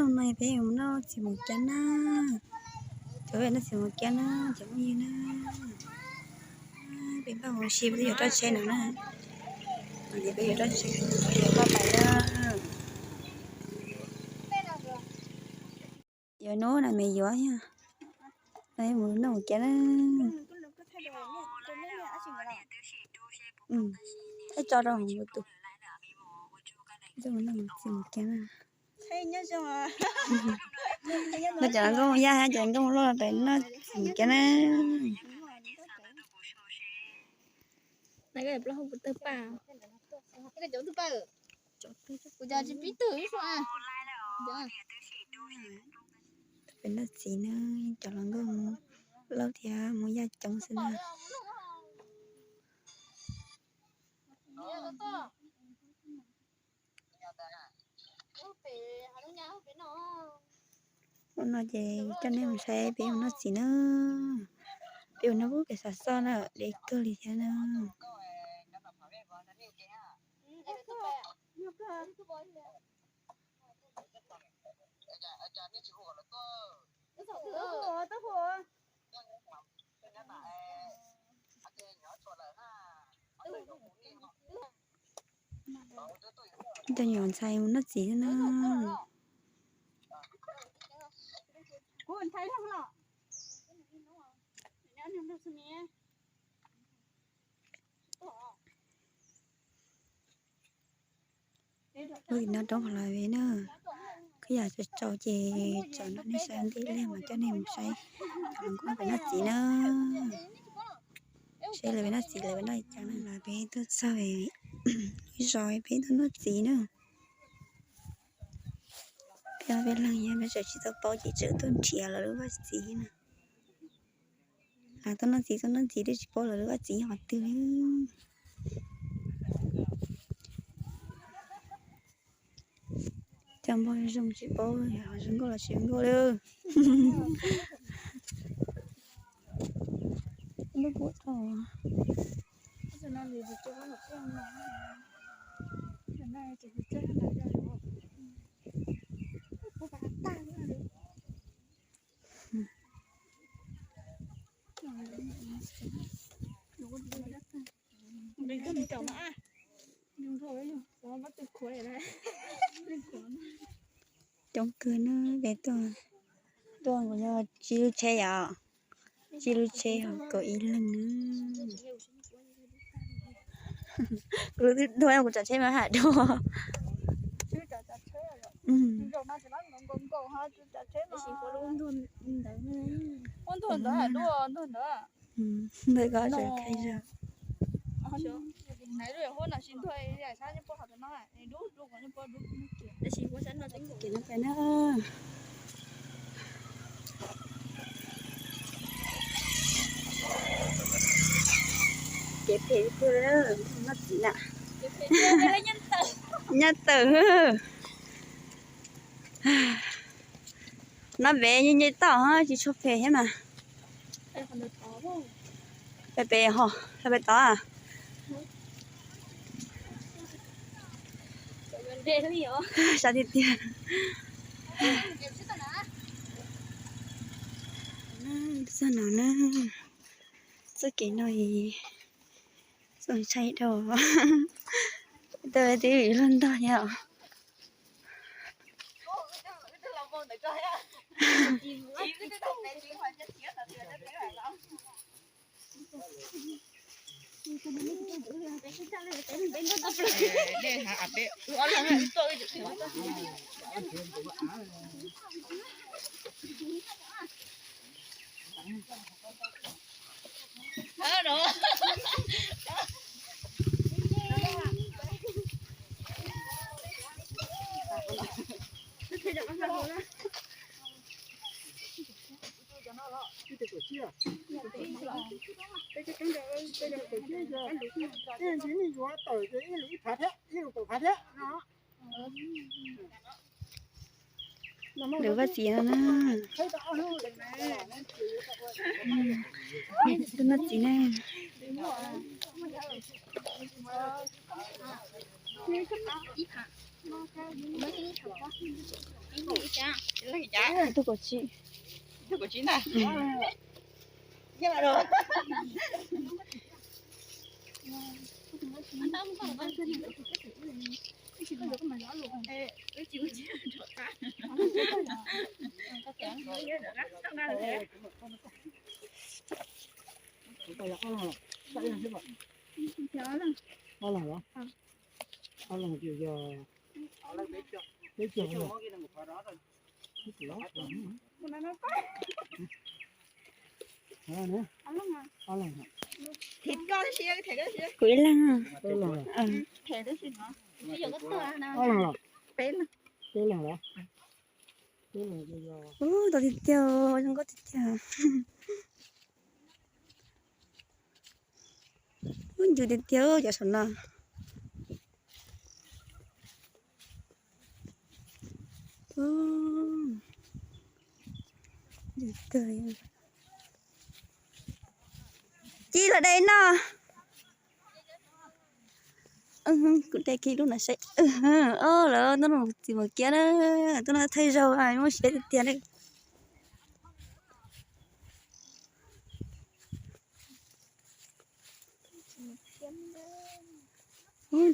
No peb yuav mus noj txiv mus kiab na. Cov peb noj txiv mus kiab na, cov phooj ywg na. Peb npaj mus si peb twb yuav roj tsheb no na. Ces peb yuav roj tsheb, yuav paj pais na. Yuav hnub no me yuav yog no mus noj mus kiab na. Thaij tso rau hauv YouTube. Noj mus txiv mus kiab na. No cov nkauj yaj, cov nkauj loj pem noj txiv mus kiab na. Peb noj txiv na, cov hluas nkauj loj thiab hmoob yaj coob xwb na. Hnub no ces coj nej mus saib peb mus noj txiv na. Peb mus noj pub pem Xav Xoj na, deb kawg li thiab na. Cov nyuam ntxhais mus noj txiv na. Ua no roob qhov lawv na, khwb yam tsaus tsaus ces txawm no nej saib ntej liaj mas coj nej mus saib cov hluas nkauj pem noj txiv na. Saib lawv pem noj txiv, lawv pem noj cas na. Lawv peb tuaj txog ib zos peb tuaj noj txiv na. Peb ob peb leeg yog peb tseem tsis tau paub ces tseem tuaj nrhiav lawv lub vaj txiv na. Lawv tuaj noj txiv tuaj noj txiv twb tsis paub lawv lub vaj txiv yog qhov twg li. Coj npog zoo tsis paub yog zoo nkauj los tsis zoo nkauj li. Lub pum dhau. Coob kawg na, peb tuaj, tuaj kuv yog tsib lub tsheb yom, tsib lub tsheb kaum ib leeg na. Kuv twb dua kuv tsav tsheb mas ham dua. Ntawd ko tseem qhia zog. Kev no pais na. Kev phem tiag, noj txiv na. Nyaj tawm. Noj pem nyuj nyuj toj tsis tshua phem thiab mas. Pem pem ho, pem tod. Sab tiag tiag. Txog no na, txoj kev no txaus ntshai dhau. Tau twb luag ntog thiab os. Lawv vaj txiv no na. Tus no txiv ne. Tus kaum tsib. Tus kaum tsib ntag. Ob leeg los? Ob leeg ces yog peb caug. Kuv ib leeg. Ob leeg los? Peb leeg los? Ub, tau tiag tiag, zoo nkauj tiag tiag. Ub, ncw tiag tiag cov saum no. Ci los de no. Kuv de kiag lub no seb. Lawv tuaj no txiv mus kiab na, tuaj no thaij zaug muaj siab tiag tiag li.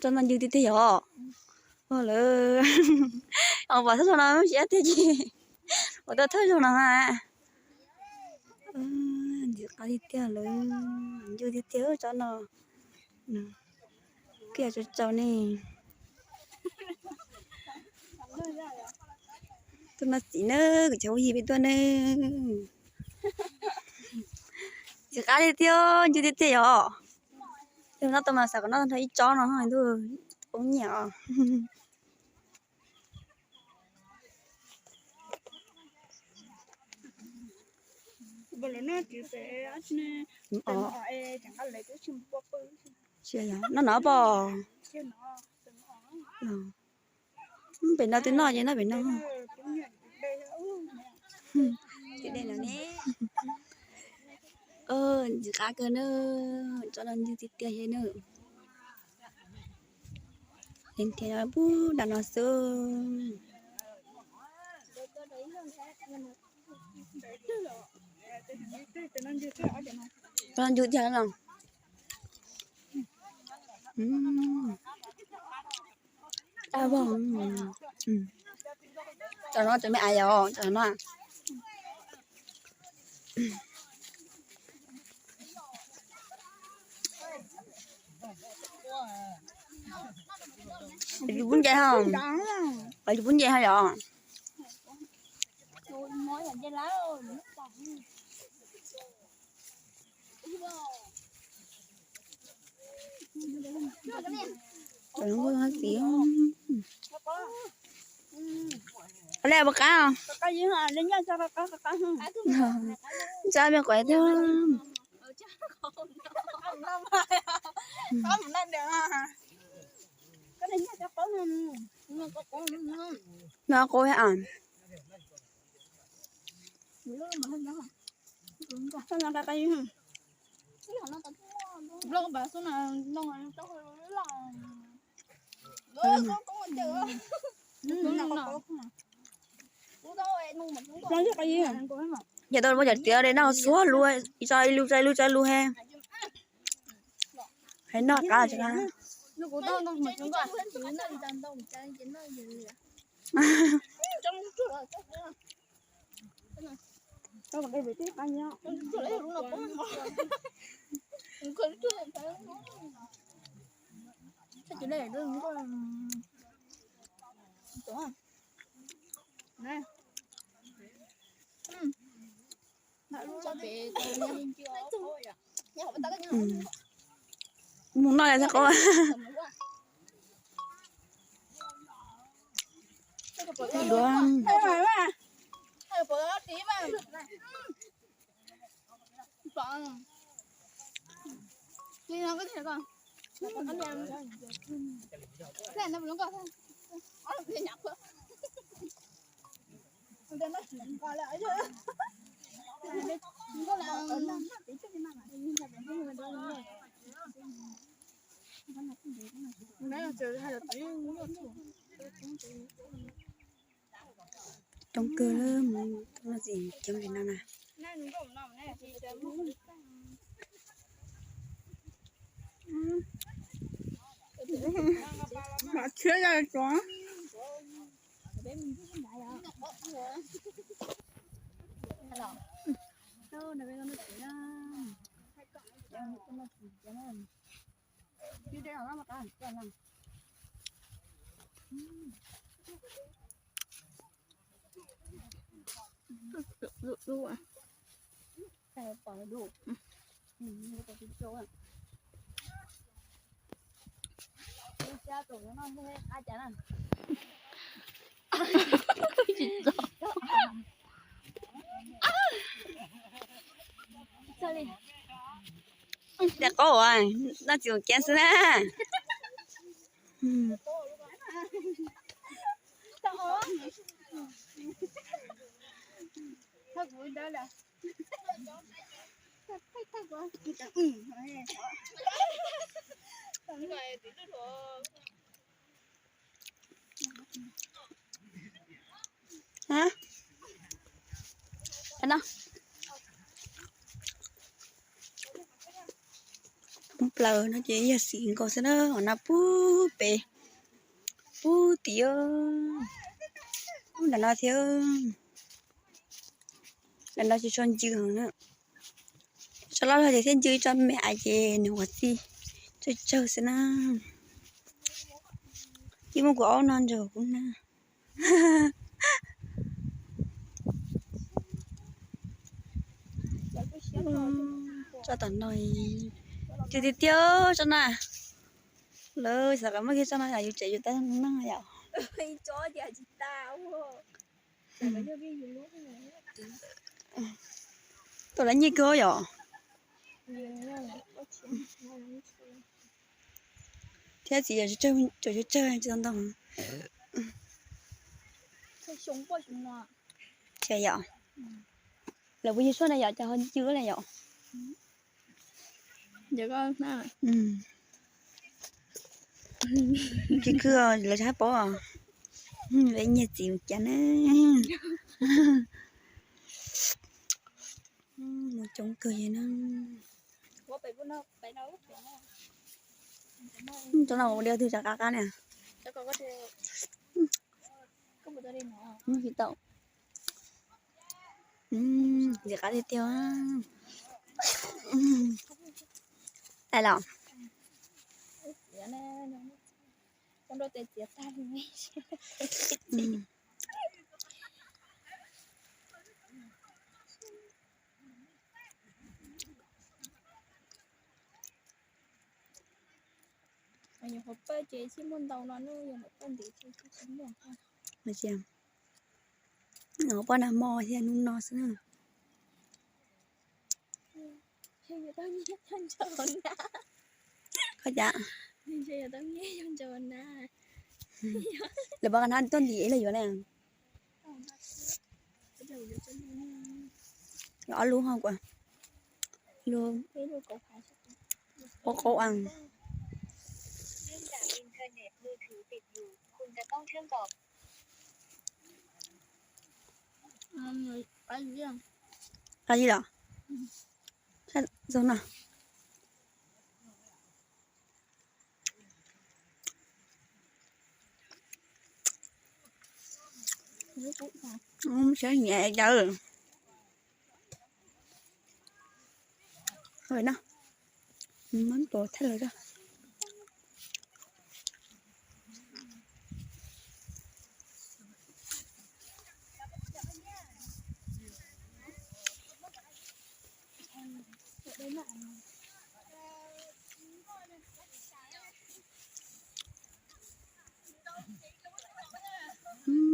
Tsob no ncw tiag tiag yom. Lawv, os, pom thawj zaug no muaj siab tiag ces, pom tau thawj zaug no na. Ntxim qab tiag tiag lawm, ncw tiag tiag tsob no. Koj yog tsaus tsaus ne. Tuaj no txiv na, kuv cov phooj ywg peb tuaj ne. Ntxim qab tiag tiag, ncw tiag tiag yom. Yog no tau mas xav kom noj tag nrho ib tsob no ntuj, poob nyiaj os. Noj no pom. Pem no twb noj ces noj pem no. Ntxim qab kawg na, tsob no ncw tiag tiag thiab na. Leej thiab pub dam no xwb. Tsob no ncw tiag no. Cov no cov me aiv yom, cov no. Yus pub nce ho, yus pub nce ho yom. Qhov lej puas qab os? Ntsa me quav thiab. No qub thiab. Ces tau muab cov tiav li noj xuab lub, ib tsob ib lub tsob ib lub tsob ib lub he. Hais noj qab tsis qab. Mus noj yog thiab qab. Duav. Coob kawg, mus tau no tsis coob li no na. Mam khiav ya tso. Dab qub uas noj txiv mus kiab xwb na. Plaws no ces yog xim nkaus xwb na, hov no pub pem, pub tim, pub ntawm no thiab. Ntawm no ces tso ncw heev na. Tso loj loj ces thiaj ncw, tso me me ces nws ua txij tsawg tsawg xwb na. Cia muab kuv aub no nrog kuv na. Tso tom no, tiag tiag tiag tso na. Lawv xav kom muab kiag tso no yom, yus tsev yus tab neeg yom. Tau lawv nyiaj kawg yom. Thiab txiv yog tsawg tsawg tsis tau ntau. Tsis yom. Lawv puas yug suab na yom, cov ho ncw na yom. Tsis khwb lawv tsis hab paub. Lawv nyiag txiv mus cas na. Mus coob kawg li na. Cov no ua diav twg tseem qab qab ne. Tsis tau. Ntxim qab tiag tiag. Tau los. Nyuam qhuav pawj ces tsis muaj ntau no, yog pawj ntev ces tsis muaj. Poj nag hmo thiab hnub no xwb na. Koj cas? Lawv pab qab hnab tuaj ntim los yuav ne. Ob lub ho kuv, lub qaub qaub. Qab zib los? Zoo no. Saib nyiam yawg. Muab tua thaij lawv.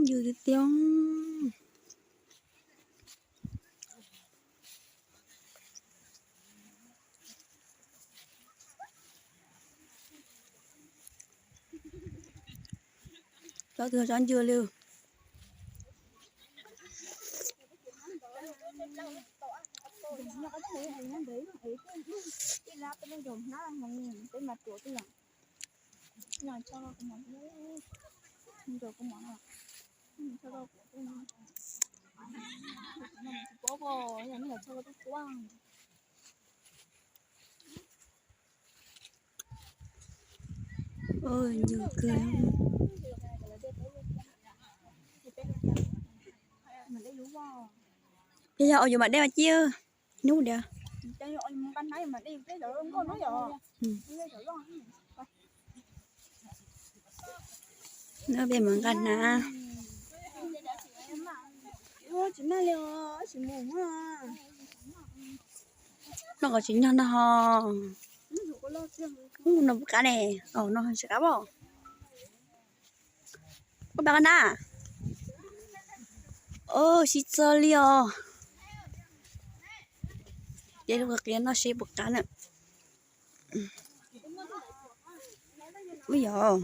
Yus tiag tiag. Tsob twg tsob ncw li. Oj, nyuaj kawg. Yog ua yus mam dej mas cia hnub diam. Peb mus nqa hnav. No qhov tsis nyog no ho. No puas qab ne? No tsis qab os. Koj pab qab na. Sib txawj li os. Ces lub qhov qiav no seb puas qab na. Ub yog.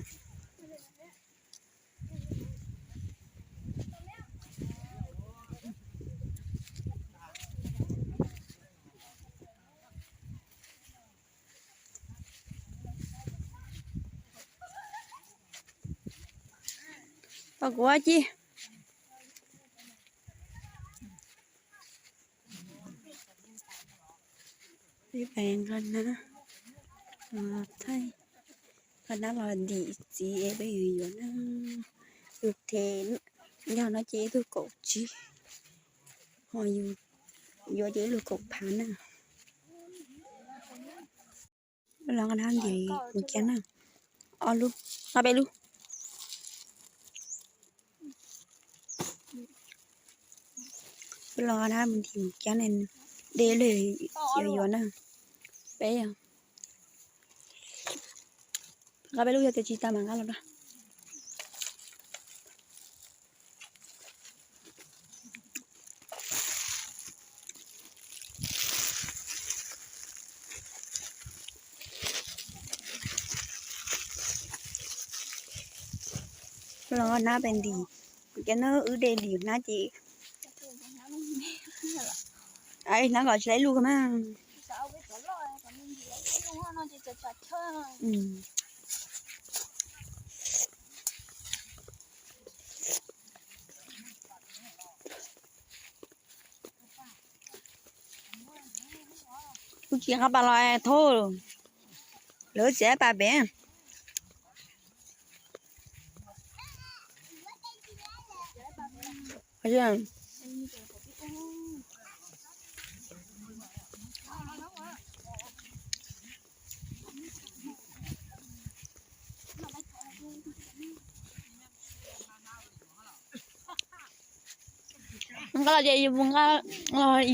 Tau kuv ci. Peb nqa nab los thaij, nqa nab los ntim txiv es peb yuav yuav na. Yus them yog no ces ib tug kaum tsib, ho yus yuav ces ib lub kaum phav na. Los nqa nab ntim mus kiag na. Ob lub, nqa peb lub. Los nqa nab mus ntim mus kiag na, dej lawm yuav yuav na. Peb yog nqa peb lub, yog tias tsis tau mas nqa los da. Los nqa nab peb ntim, kuv cov nab wb de ntim nab ces, nab kom tsis tau ib lub ko mas. Kuv tsis nqa pas los thauj, lawv txiav pas pem. Nqa los ces yus nqa,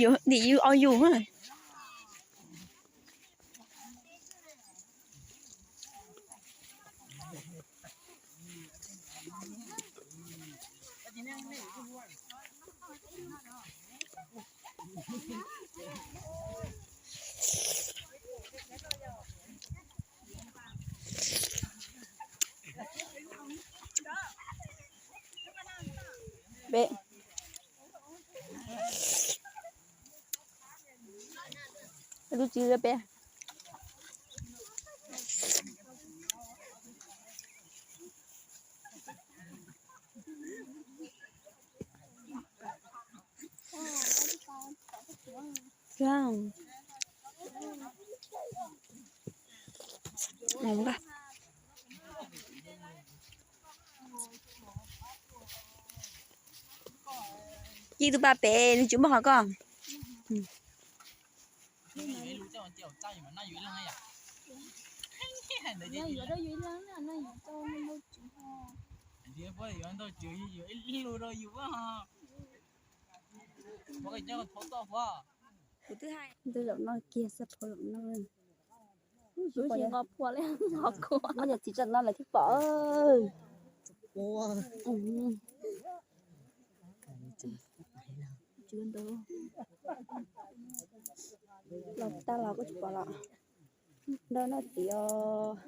yus ntim yus au yus. Peb, lub tswv peb. Ci tus pas pem nws tsis muaj qhov koj. Kuv twb hais tus zaum no kiag xab phau zaum no. Nqos phua li, nqos kua. Yog txiv tseem no lawv thiaj pom. Los tag los kuj tsis pom los. Nrog noj txiv os.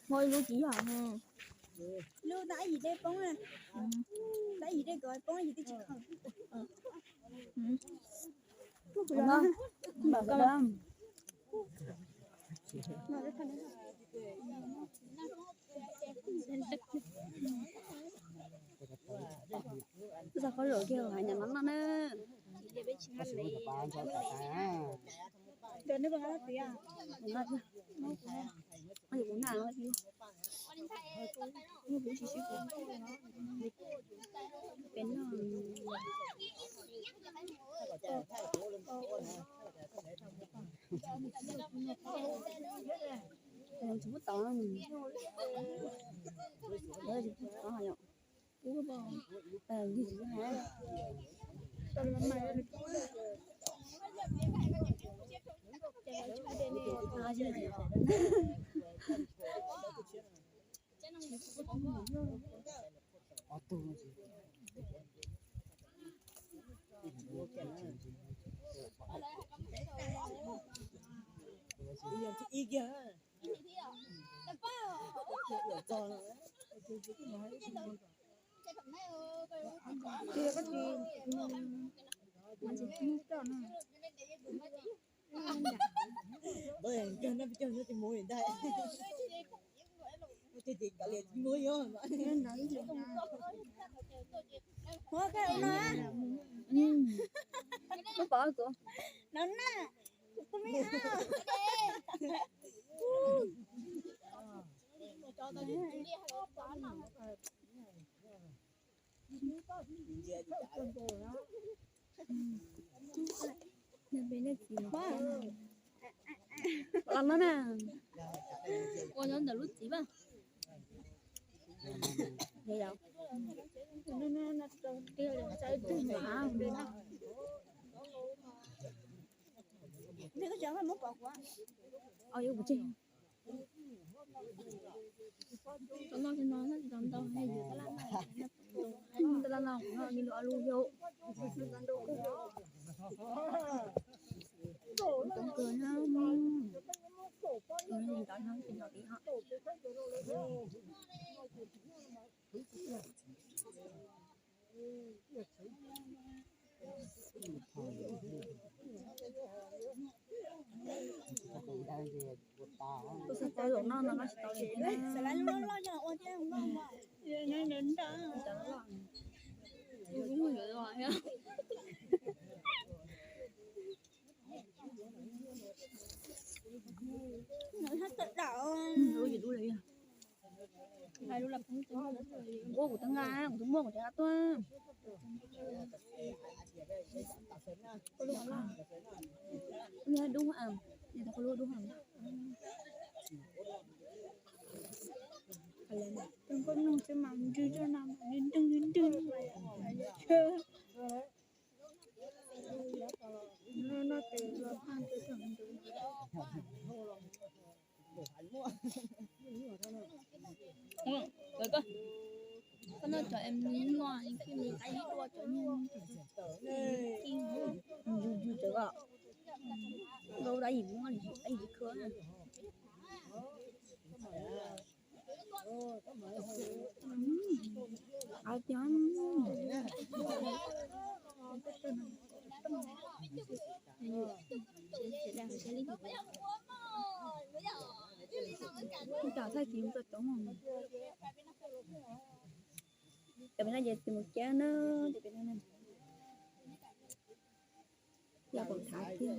Muaj ib lub tsis yog, lub Tab yim dej poob na. Tab yim dej kom poob yim twb tsis khaws. Txog qhov zaum kiag hais nyam no no na. Muab pov kuv no na. Los no na. Ua nyob ntawm lub txiv mas. Tab laj no kuv noj li lub ob lub yau. Coob kawg na. Ntawd no tsis nrog tib ho. Tus xav tau zaum no no no tsis tau li na. Ua kuv twb nqa, kuv twb muaj kuv tseem nqa tuaj. Dub, dub. Nkauj nug xwb mas nrwg zoj no mas nrwg nrwg nrwg. Koj noj cov em nua, ib khi mus ib dua cov nua. Yus yus cov ko, nkauj dab yim muab li dab yim khwb na. Qab tiag. Tam thaij kiv mus rau cov. Cov pem no ces tus mus kiab na, cov pem no na. Yog pom thav kiag.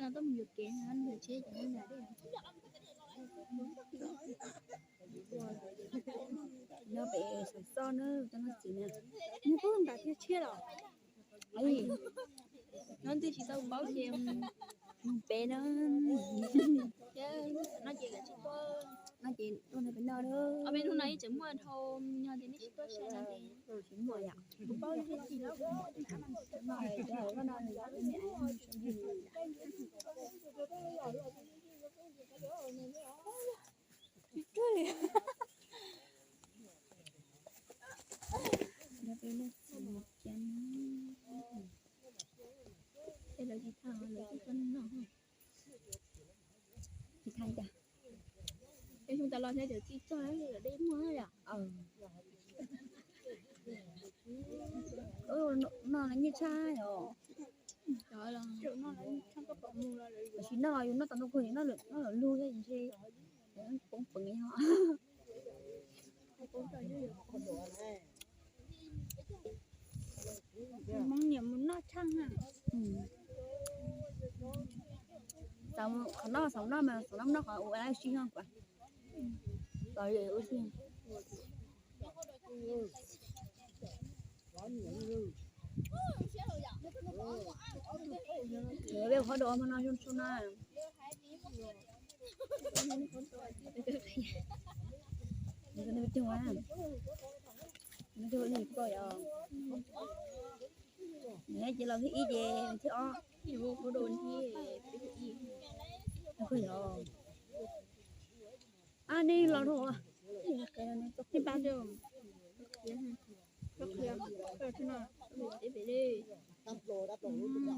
No tuaj mus yuam kev, yuam tsheb cov no. Nyob pem Saum Xoj na, cov no txiv na. Nws kuj ntam tiag tshiab los. Nyob twb tsis tau paub ces mus pem na. No ces tsis tuaj, no ces tuaj pem no na. Ob peb hnub no ib tseem muaj dhau, yog tias nej tsis tuaj saib no ces tsis muaj yom. Kuv paub ib txhia txiv los kuv muaj ib txhia. Tsis tuaj li. Nyob peb lub txiv mus kiab, ces lawv tsis tham, lawv tsis tuaj noj. Tsis tham cas. Mus tas los thiab cov txiv txog dej muag yom. No nyiaj tshaj yom. Tam sim no yus noj tau ntau kawg, noj lawm lug thiab ntshe poob peev yog. Hmoob niam mus noj tshaj. Qhov no xav noj mas xav noj noj qhov ua si no kuv los ua si. Qhov do mas no zoo tsu na. Nws cog li koj yog, nws ces los thib ib ces thib ob, thib ib, thib ib, thib ib. A, nej los dhau, nej pab, pas los, koj muag,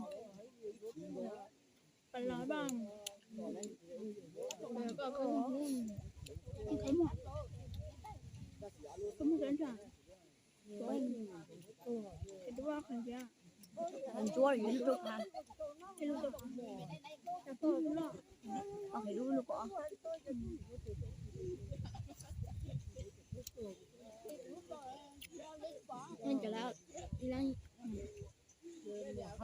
koj muag sab ntsag, qhov ntsuab, qhov ntsuab, qhov ntsuab, qhov ntsuab, qhov ntsuab, qhov ntsuab.